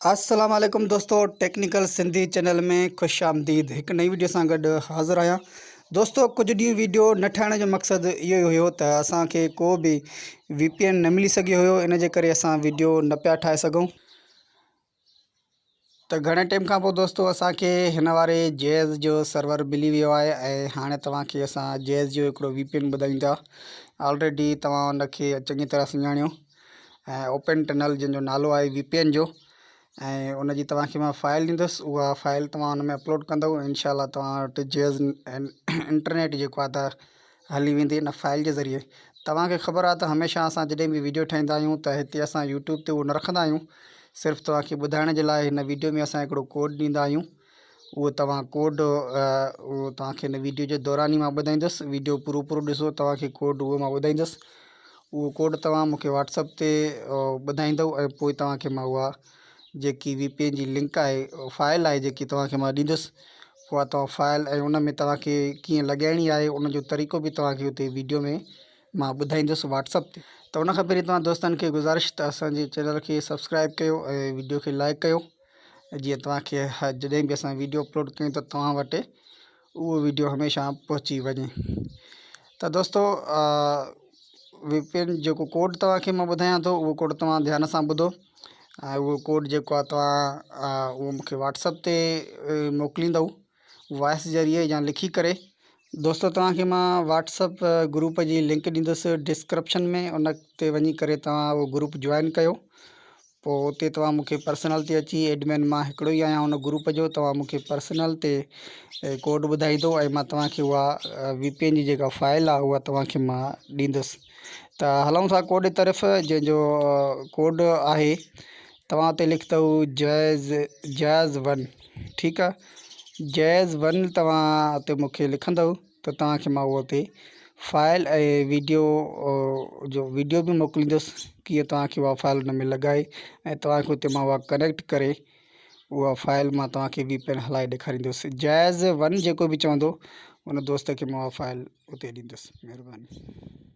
السلام عليڪم دوستو ٽيڪنيڪل سنڌي چينل ۾ خوش آمديد هڪ نئين ويڊيو سان گڏ حاضر آهيان دوستو ڪجهه ڏينهن ويڊيو نه ٺاهڻ جو مقصد اهو ئي هيو ته اسان کي ڪو به وي پي اين نه ملي سگهيو هيو ان جي ڪري اسان ويڊيو نه پيا ٺاهي سگهون ته گهڻي ٽيم کان پوء دوستو اسان کي هن واري جيز جو سرور ملي ويو آهي ۽ هاڻي توهان کي اسان جيز جو هڪڙو وي پي اين ٻڌايون ٿا آلريڊي توهان ان کي چڱي طرح سڃاڻيو ۽ اوپن ٽنل جنهن جو نالو آهي وي پي اين جو ۽ ان جي توهان کي مان فائل ڏيندس اها فائل توهان ان ۾ اپلوڊ ڪندو انشاء الله توهان وٽ جيز انٽرنيٽ جيڪو آهي ته هلي ويندي ان فائل جي ذريعي توهان کي خبر آهي ته هميشه اسان جڏهن به ويڊيو ٺاهيندا آهيون ته هتي اسان يوٽيوب تي اهو نه رکندا آهيون صرف توهان کي ٻڌائڻ جي لاء هن ويڊيو ۾ اسان هڪڙو ڪوڊ ڏيندا آهيون اهو توهان ڪوڊ اهو توهان کي هن ويڊيو جي دوران ئي مان ٻڌائيندس ويڊيو پورو پورو ڏسو توهان کي ڪوڊ اهو مان ٻڌائيندس اهو ڪوڊ توهان مون کي واٽسپ تي ٻڌائيندو ۽ پوء توهان کي مان اها جيڪي وي پي اين جي لنڪ آهي فائل آهي جيڪي توهان کي مان ڏيندس اها توهان فائل ۽ ان ۾ توهان کي ڪيئن لڳائڻي آهي ان جو طريقو به توهان کي اتي ويڊيو ۾ مان ٻڌائيندس واٽسپ تي ته ان کان پهرين توهان دوستن کي گذارش ته اسان جي چينل کي سبسڪرائب ڪيو ۽ ويڊيو کي لائڪ ڪيو جيئن توهان کي جڏهن به اسان ويڊيو اپلوڊ ڪيون ته توهان وٽ اهو ويڊيو هميشه پهچي وڃي ته دوستو وي پي اين جيڪو ڪوڊ توهان کي مان ٻڌايان ٿو اهو ڪوڊ توهان ڌيان سان ٻڌو ۽ اهو ڪوڊ جيڪو آهي توهان اهو مونکي واٽسپ تي موڪليندو وائس ذريعي يا لکي ڪري دوستو توهان کي مان واٽسپ گروپ جي لنڪ ڏيندس ڊسڪرپشن ۾ ان تي وڃي ڪري توهان اهو گروپ جوائن ڪيو پوء اتي توهان مون کي پرسنل تي اچي ايڊمن مان هڪڙو ئي آهيان ان گروپ جو توهان مون کي پرسنل تي ڪوڊ ٻڌائيندو ۽ مان توهان کي اها وي پي اين جي جيڪا فائل آهي اها توهان کي مان ڏيندس ته هلون ٿا ڪوڊ جي طرف جنهن جو ڪوڊ آهي توهان اتي لکندو جيز جيز ون ٺيڪ آهي جيز ون توهان اتي مون کي لکندو ته توهان کي مان اهو اتي فائل ۽ ويڊيو جو ويڊيو به موڪليندس ڪيئن توهان کي اها فائل ان ۾ لڳائي ۽ توهان کي اتي مان اها ڪنيڪٽ ڪري اها فائل مان توهان کي وي پي اين هلائي ڏيکاريندس جائز ون جيڪو به چوندو ان دوست کي مان اها فائل اتي ڏيندس مهرباني.